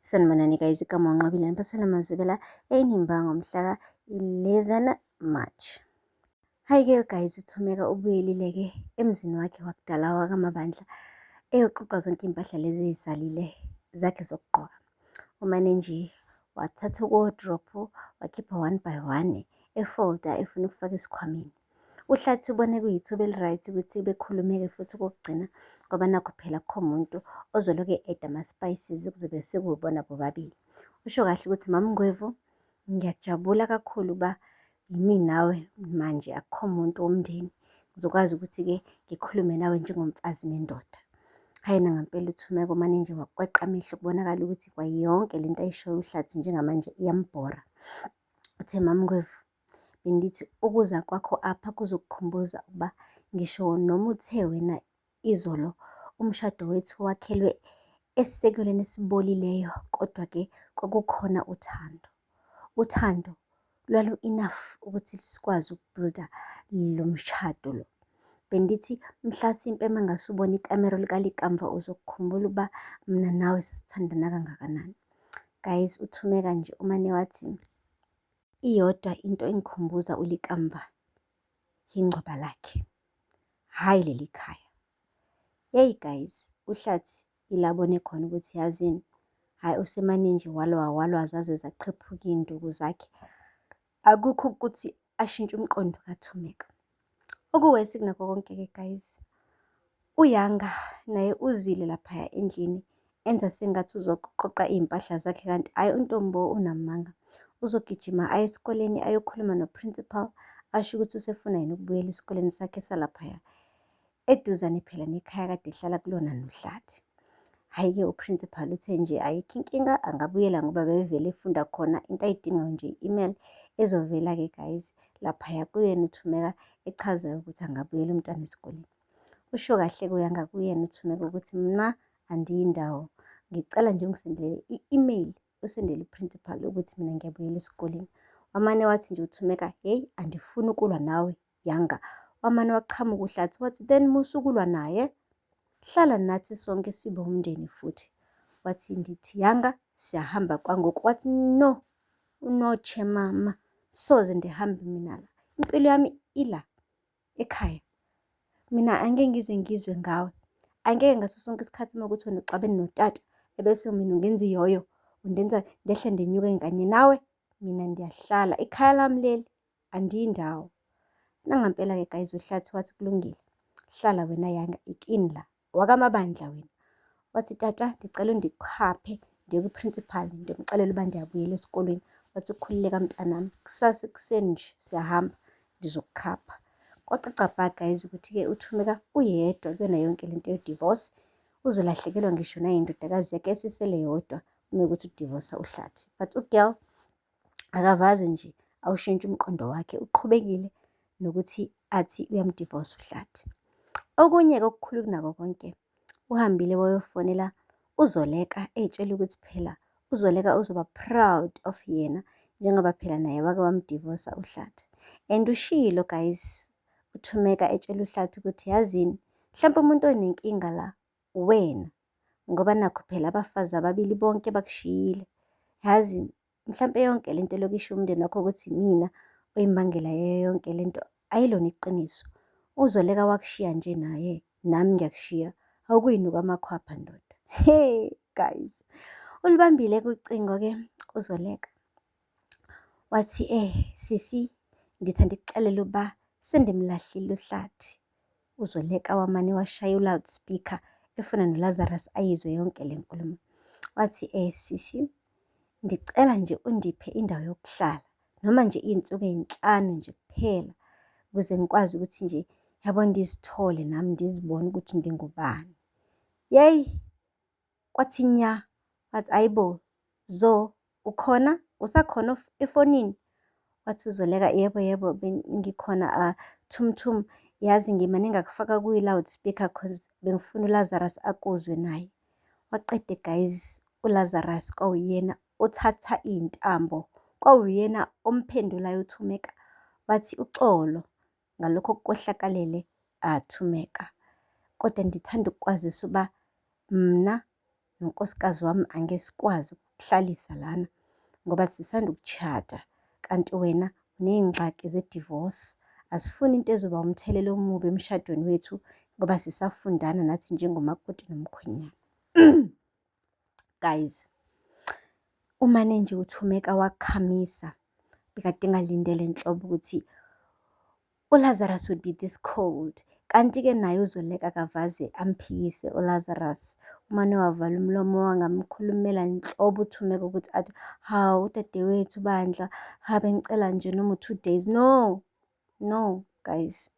Sanibonani guys, igama uNqobile niphathela Mazibela eNimba ngomhla ka-11 March. Hhayi-ke guys, uThumeka ubuyelile-ke emzini wakhe wakudala wakaMabandla eyoqoqa zonke iy'mpahla lezi ey'salile zakhe zokugqoka. Umane nje wathatha u-wardrobe wakhipha one by one efolda efuna ukufaka esikhwameni. UHlathi ubone kuyithuba eli-right ukuthi bekhulume-ke futhi okokugcina ngoba nakhu phela akukho muntu ozoloku e-add-a ama-spices kuzobe sekuwubona bobabili. Usho kahle ukuthi MaMngwevu, ngiyajabula kakhulu uba yimi nawe manje akukho muntu womndeni. Ngizokwazi ukuthi-ke ngikhulume nawe njengomfazi nendoda. Hhayi nangampela uThumeka umane nje wakweqa amehlo kubonakala ukuthi kwayonke lento ayishoyo uHlathi njengamanje iyambhora. Uthe MaMngwevu, Bengithi ukuza kwakho apha kuzokukhumbuza ukuba ngisho noma uthe wena izolo umshado wethu wakhelwe esisekelweni esibolileyo kodwa-ke kwakukhona uthando. Uthando lwalu-enough ukuthi sikwazi uku-build-a lo mshado lo. Bengithi mhlasimpe uma ngase ubone ikamero likaLikamva uzokukhumbula ukuba mina nawe sasithandana kangakanani. Guys, uThumeka nje umane wathi Iyodwa into engikhumbuza uLikamva yingcwaba lakhe, hhayi leli khaya. Yeyi guys, uHlathi ila abone khona ukuthi yazini, hhayi usemane nje walwa walwa zaze zaqhephuka iy'nduku zakhe. Akukho ukuthi ashintshe umqondo kaThumeka. Okuwesi kunakho konke-ke guys, uYanga naye uzile laphaya endlini enza sengathi uzoqoqa iy'mpahla zakhe kanti hhayi uNtombo unamanga. Uzogijima aye esikoleni ayokhuluma no-principal asho ukuthi usefuna yena ukubuyela esikoleni sakhe salaphaya eduzane phela nekhaya kade ehlala kulona noHlathi. Hhayi-ke u-principal uthe nje ayikho inkinga angabuyela ngoba bevele efunda khona into ayidingayo nje i-email ezovela-ke guys laphaya kuyena uThumeka echazayo ukuthi angabuyela umntwana esikoleni. Usho kahle kuya ngakuyena uThumeka ukuthi mna andiyi ndawo ngicela nje ungisendele i-email usendele u-principal ukuthi mina ngiyabuyela esikoleni. Wamane wathi nje uThumeka hheyi andifuni ukulwa nawe Yanga. Wamane waqhamuka uHlathi wathi then musa ukulwa naye hlala nathi sonke sibe umndeni futhi. Wathi ndithi Yanga siyahamba kwangoku. Wathi no unotshe mama soze ndihambe mina la impilo yami ila ekhaya. Mina angeke ngize ngizwe ngawe. Angeke ngaso sonke isikhathi uma kuthi wena uxabene notata ebese mina ungenza iyoyo undenza ndehle ndenyuke kanye nawe. Mina ndiyahlala ikhaya lami leli andiyi ndawo. Nangampela-ke guys uHlathi wathi kulungile hlala wena Yanga ikini la wakaMabandla wena. Wathi tata ndicela undikhaphe ndiye kwi-principal ndiyomxelela uba ndiyabuyela esikolweni. Wathi khululeka mntanami kusasa ekuseni nje siyahamba ndizokukhapha. Kwacaca bha guys ukuthi-ke uThumeka uyedwa kuyona yonke lento ye-divorce. Uzolahlekelwa ngisho nayindodakazi yakhe esisele yodwa uma kuwukuthi udivosa uHlathi. But u-girl akavaze nje awushintshe umqondo wakhe uqhubekile nokuthi athi uyamdivosa uHlathi. Okunye-ke okukhulu kunako konke uhambile wayofonela uZoleka ey'tshela ukuthi phela uZoleka uzoba proud of yena njengoba phela naye wake wamdivosa uHlathi. And ushilo guys uThumeka etshela uHlathi ukuthi yazini mhlawumpe umuntu onenkinga la uwena ngoba nakhu phela abafazi ababili bonke bakushiyile. Yazi mhlampe yonke lento elokhu ishiwo umndeni wakho ukuthi mina oyimbangela yayo yonke lento ayilona iqiniso. UZoleka wakushiya nje naye nami ngiyakushiya awukuyinuka amakhwapha ndoda. Hey guys, ulibambile kucingo-ke uZoleka wathi eh sisi ndithanda ikuxelela uba sendimlahlile uHlathi. UZoleka wamane washaya u-loud speaker efuna noLazarus ayizwe yonke le nkulumo. Wathi eh sisi ndicela nje undiphe indawo yokuhlala noma nje iy'nsuku ey'nhlanu nje kuphela ukuze ngikwazi ukuthi nje yabo ndizithole nami ndizibone ukuthi ndingubani. Yeyi kwathi nya wathi ayibo Zo ukhona usakhona efonini? Wathi uZoleka yebo yebo ngikhona thum thum yazi ngimane ngakufaka kwi-loud speaker cause bengifuna uLazarus akuzwe naye. Waqede guys uLazarus kwawuyena othatha iy'ntambo, kwawuyena omphendulayo uThumeka wathi uxolo ngalokho okukohlakalele Thumeka, kodwa ndithanda ukukwazisa uba mna. Nonkosikazi wami angeke sikwazi ukukuhlalisa lana ngoba sisanda ukutshata kanti wena uney'ngxaki ze-divorce. Asifuni into ezoba umthelela omubi emshadweni wethu ngoba sisafundana nathi njengomakoti nomkhwenyana. Guys, umane nje uThumeka wakhamisa, bekade engalindele nhlobo ukuthi uLazarus would be this cold. Kanti-ke naye uZoleka akavaze amphikise uLazarus. Umane wavala umlomo wangamkhulumela nhlobo uThumeka ukuthi athi, hawu dadewethu bandla, ha bengicela nje noma u-2 days. No, no guys,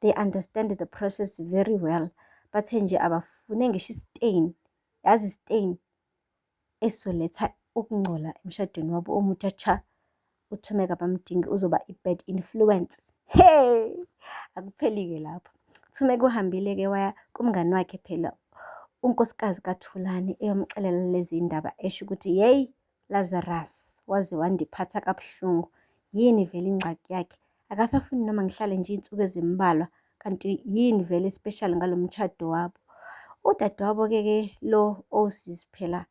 they understand the process very well. Bathe nje abafune ngisho i-stain, yazi i-stain esizoletha ukungcola emshadweni wabo omutsha cha. UThumeka bamdingi uzoba i-bad influence. Hey, akupheli-ke lapho. Thumeka uhambile-ke waya kumngani wakhe phela unkosikazi kaThulani eyomxelela lezi ndaba esho ukuthi yeyi Lazarus waze wandiphatha kabuhlungu. Yini vele ingxaki yakhe? Akasafuni noma ngihlale nje iy'nsuku ezimbalwa kanti yini vele special ngalo mshado wabo? Udadewabo-ke ke lo owusisi phela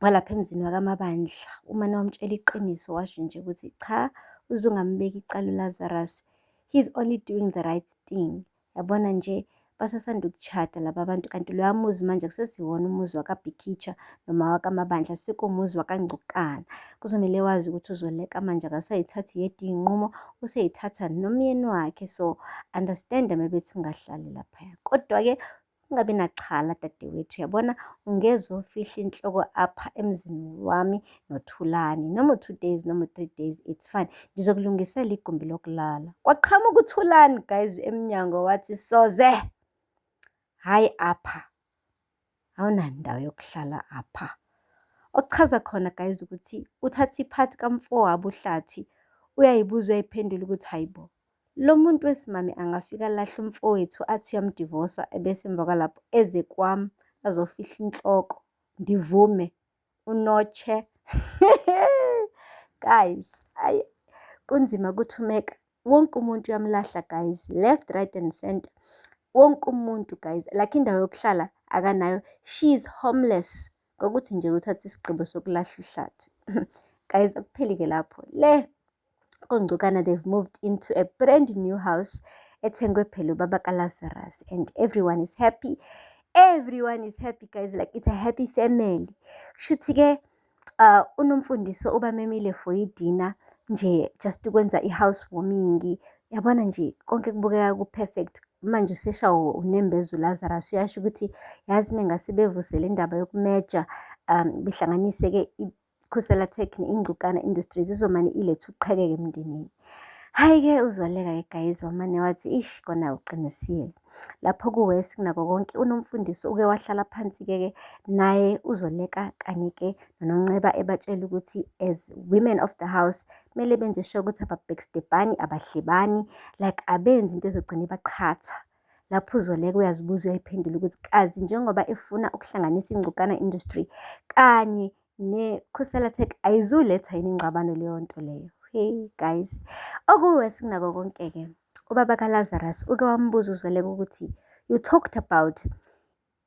walapha emzini wakaMabandla umane wamtshela iqiniso washo nje ukuthi cha uze ungambeki icala uLazarus, he's only doing the right thing. Yabona nje basasanda ukutshata laba bantu kanti loya muzi manje akusesiwona umuzi wakaBhikitsha noma wakaMabandla, sekuwumuzi wakaNgcukana. Kuzomele wazi ukuthi uZoleka manje akasayithathi yedwa iy'nqumo, useyithatha nomyeni wakhe. So understand uma bethi ungahlali laphaya. Kodwa-ke ungabi naxhala dadewethu, uyabona ungeze ufihla inhloko apha emzini wami noThulani. Noma u-2 days noma u-3 days, it's fine. Ngizokulungisela igumbi lokulala. Kwaqhamuka uThulani guys emnyango wathi soze, hhayi apha, awunandawo yokuhlala apha. Okuchaza khona guys ukuthi uthatha i-part kamfowabo uHlathi, uyayibuza uyayiphendula ukuthi hayi bo, lo muntu wesimame angafika alahle umfowethu athi uyamdivosa ebese emva kwalapho eze kwami azofihla inhloko, ndivume unotshe. Guys, ayi kunzima kuThumeka. Wonke umuntu uyamlahla guys, left, right and center. Wonke umuntu guys, like indawo yokuhlala akanayo. She is homeless. Ngokuthi nje uthatha isigqibo sokulahla uHlathi. Guys, akupheli-ke lapho. Le koNgcukana they've moved into a brand new house ethengwe phela ubaba kaLazarus and everyone is happy. Everyone is happy guys, like it's a happy family. Kushuthi-ke uNomfundiso ubamemile for idina nje just ukwenza i-house warming. Yabona nje konke kubukeka ku-perfect. Manje useshawa unembeza uLazarus uyasho ukuthi yazi mengase bevuse le ndaba yokumeja behlanganise-ke iKhusela Tech ne-Ingcukana Industries izomane ilethe uqhekeke emndenini. Hhayi-ke uZoleka-ke guys wamane wathi ish kona uqinisile. Lapho kuwesi kunako konke uNomfundiso uke wahlala phansi-ke ke naye uZoleka kanye-ke noNonceba ebatshela ukuthi as women of the house kumele benze sure ukuthi aba-backstab-ani, abahlebani, like abenzi into ezogcina ibaqhatha. Lapho uZoleka uyazibuza uyayiphendula ukuthi kazi njengoba efuna ukuhlanganisa iNgcukana Industry kanye neKhusela Tech ayizuletha yini ingxabano leyo nto leyo. Hey guys, okuwesi kunako konke-ke ubaba kaLazarus uke wambuza uZoleka ukuthi you talked about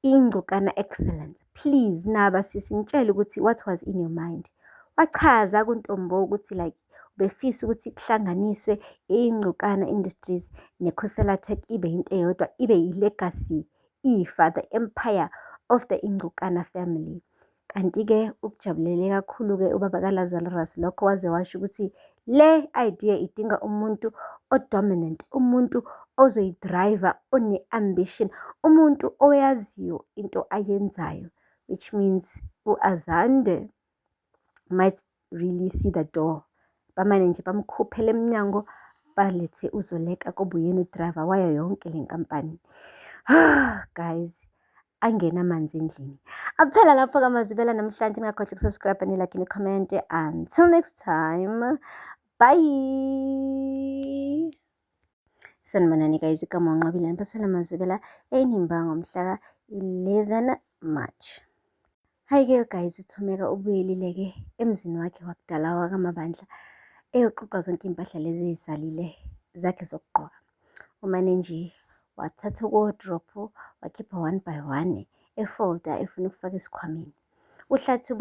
Ingcukana excellence, please naba sisi ngitshele ukuthi what was in your mind. Wachaza kuNtombo ukuthi like ubefisa ukuthi kuhlanganiswe iNgcukana Industries neKhusela Tech ibe into eyodwa, ibe i-legacy, ifa, the empire of the Ingcukana family. Kanti-ke ukujabulele kakhulu-ke ubaba kaLazarus lokho waze washo ukuthi le idea idinga umuntu o-dominant, umuntu ozoyi-drive-a, one-ambition, umuntu oyaziyo into ayenzayo, which means u-Azande might really see the door. Bamane nje bamkhuphele emnyango balethe uZoleka kube uyena u-driver wayo yonke le nkampani. Guys, angena amanzi endlini. Aphela lapho kaMazibela namhlanje, ningakhohlwa uku-subscribe, ni-like, ni-comment. Until next time, bye. Sanibonani guys, igama uNqobile niphathela Mazibela eNimba ngomhla ka-11 March. Hhayi-ke guys, uThumeka ubuyelile-ke emzini wakhe wakudala wakaMabandla eyoqoqa zonke iy'mpahla lezi ey'salile zakhe zokugqoka. Umane nje wathatha u-wardrobe wakhipha one by one. efolda efuna ukufaka esikhwameni. UHlathi ubona.